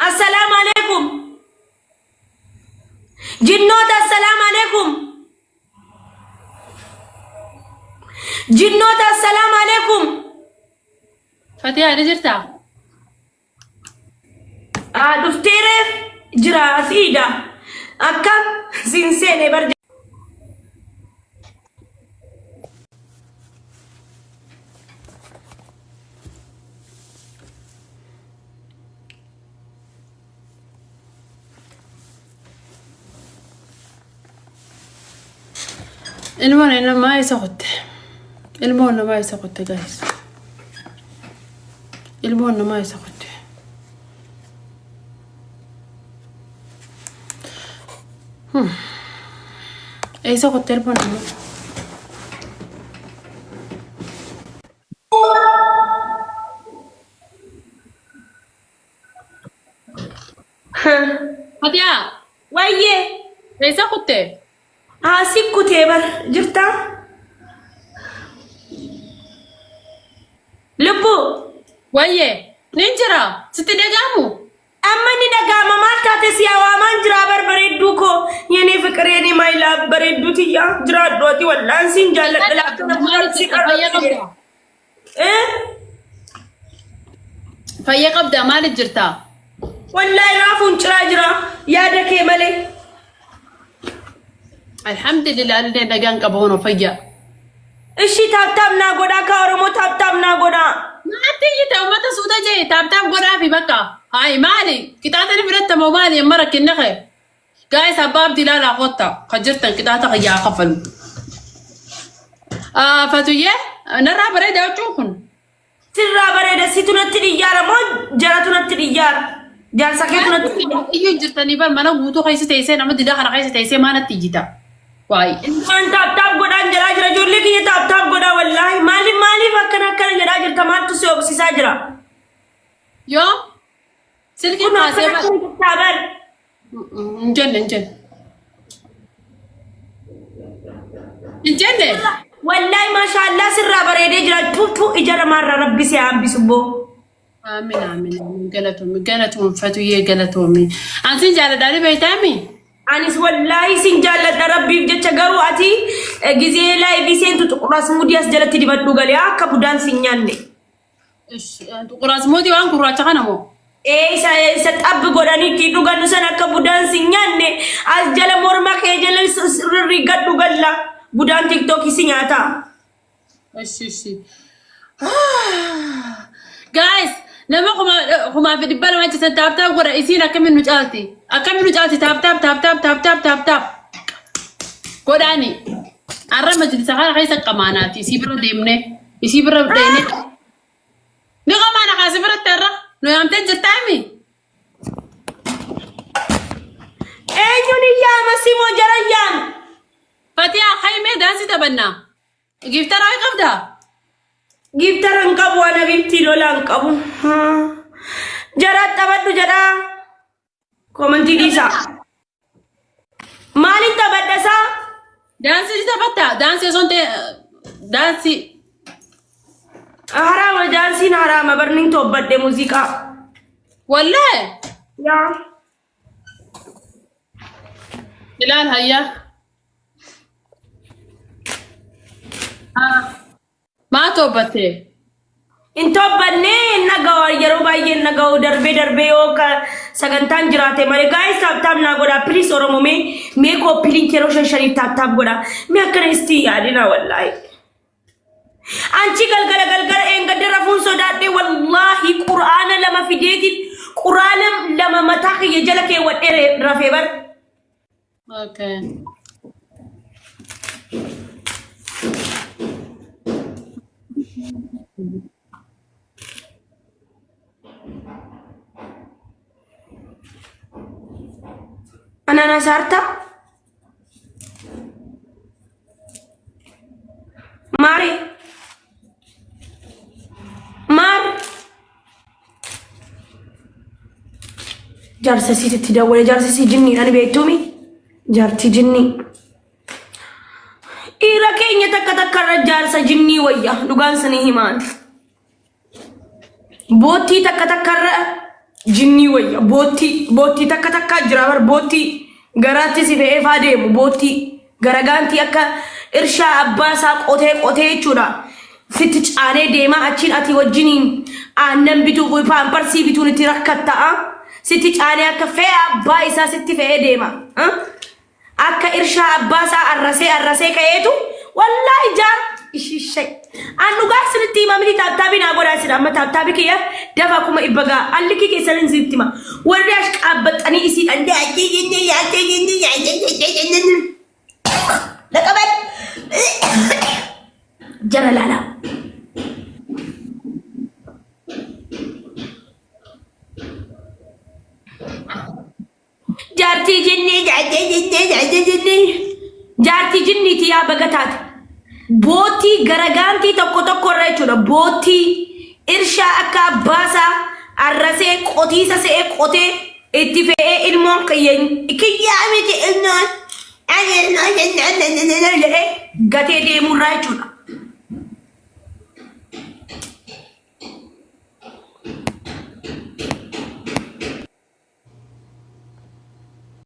Assalaamu alaikum. Jinnoota assalaamu alaikum. Jinnoota assalaamu alaikum. Fatiyaa ni jirtaa? Aa dhuftee reef jira asiidha. Akka siin seene bar. Ilmoon namaa isa kutte. Ilmoon namaa isa kutte guys. Ilmoon namaa isa kutte. Eessa kutte ilmoon namaa? Fatiyaa Wayyee. eessa kutte? Haa si kutee bar jirtaa? Lubbuu. Wayyee nin jira sitti dhaga'amu? Amma ni dhaga'ama maal taate si hawaamaan jiraa bar bareedduu koo yenee fiqir yenee my love bareedduu tiyyaa jiraadhu ati wallaan siin jaalladha laafta Maal si jirta fayyaa qarrabsine. qabdaa? Eh? Fayyaa qabdaa maaliif jirta? Wallaahi raafuun ciraa jira yaada kee malee. Alhamdulillah illee nagaan qaba hono fayyaa. Ishii tap tap naa godhaa kaa Oromoo tap tap naa godhaa. Maatti iyyite uummata suuta jee tap tap godhaafi bakka. Hayi maali? Qixaaxa ni fudhattama maali amma rakkinna kee? Guys abbaa abdii ilaalaa kotta kan jirtan qixaaxa kiyyaa kaffalu. Fatuyyee narraa bareeda huccuun kun. Sirraa bareeda situ natti dhiyyaara moo jaratu natti dhiyyaara? Jaarsa keetu natti dhiyyaara. Iyyuu jirtanii bar mana guutuu keessa teessee nama dilaa kana keessa teessee maa natti iyyita? Waayee. Ilmaan tap tap godhaan jedhaa jira ijoollee kiyya tap tap godhaa wallaahi maaliif maaliif akkana akkana jedhaa jirta maaltu si obsisaa jira? Yoo silkii Kun kaasee akkana bar. akkana jettaa bar. Hin jenne hin jenne. Hin jenne. Wallaahi maashaallaa sirraa bareedee jira tu ija namaarraa rabbi si haa hambisu boo. Aamin aamin aamin galatoomi galatoomi fatuyyee galatoomi. Ansin jaaladhaa ni beektaami? Anis wallaahi sin jaalladha rabbiif jecha garuu ati gizee live seentu xuquraas mudii as jalatti dibadhu galee akka budaan sin nyaanne. Xuquraas mootii waan gurraacha kana moo? Ee isa isa xabbi godhanii ittiin dhugannu san akka budaan sin nyaanne as jala morma kee jala rirrigadhu galla. Budaan tiktookii si nyaataa. Ishi ishi. Guys, nama 1200 jirtan tap tap godha isiin akkamiin nu caalti? Akkamiin nu caalti? Tap tap tap tap tap tap tap tap. Godhaani. Arra majlisa kana keessa qamaanaati. Isii bira deemnee. Isii bira deemnee. Ni qamaana kaasi biratti har'a. Nu yaamtee jirtaami? Eenyuun hin yaama simoo jara hin yaama. Fatiyaa haymee daansii taphannaa. Giiftara wayi qabdaa? Giiftara hin qabu waan habiibtii lola hin qabu. Jara taphadhu jedhaa. Koomantii dhiisaa. Maaliin taphadha isaa? Daansii si taphattaa? Daansii osoo hin ta'e daansii. Haraama daansiin haraama barniin toobbadhe muuziqaa. Wallaahi. Yaa. Ilaal hayyaa. Maa toobbattee? Hin toobbanne hin dhaga'u yeroo baay'ee hin dhaga'u darbee darbee yoo ka sagantaan jiraate malee guys tap tap naa godhaa please oromoo mee mee copy link yeroo shan shaniif tap tap godhaa mee akkana istii yaadina wallaahi. Anchi galgala galgala eengadda rafuun sodaadhe wallaahi quraana lama fideetiin quraana lama mataa kiyya jala keewwadhee rafee bar. Okay. Ananas harta? Maari? Maar? Jaarsa isiitti dawwale jaarsa isii jinniidha ni beektuumi? Jaartii jinnii. Dhiira keenya takka takka irra jaarsa jinnii wayya dhugaan sanii himaan. Boottii takka takka irra. Jinnii wayya boottii boottii takka takkaa jira bar boottii garaatti si fe'ee faa deemu boottii garagaantii akka irshaa abbaa isaa qotee qotee jechuudha. Sitti caanee deemaa achiin ati wajjiniin aannan bituuf paamparsii bituun itti rakkatta'a. Sitti caanee akka fe'ee abbaa isaa sitti fe'ee deema. Akka irshaa abbaa isaa arrasee arrasee ka'eetu wallaahi jaar ishishee. An dhugaa isinitti hima miti taaptaabii naa godhaa isin amma taaptaabii kiyya dafa 100,000 ga'a. An likki keessan isinitti hima. Warri ash qaabbaxxanii isiidhaan laqaban jara laalaa. Jaartii jinnii jaartii jinnii jaartii jinnii jaartii jinniiti yaa baga taate. Boottii garagaantii tokko tokko irra jechuudha. Boottii irshaa akka abbaasaa arrasee qotiisa se'ee qotee itti fe'ee ilmoon kiyya kiyyaa miti ilmoon ani ilmoon jedhee gatee deemurraa jechuudha.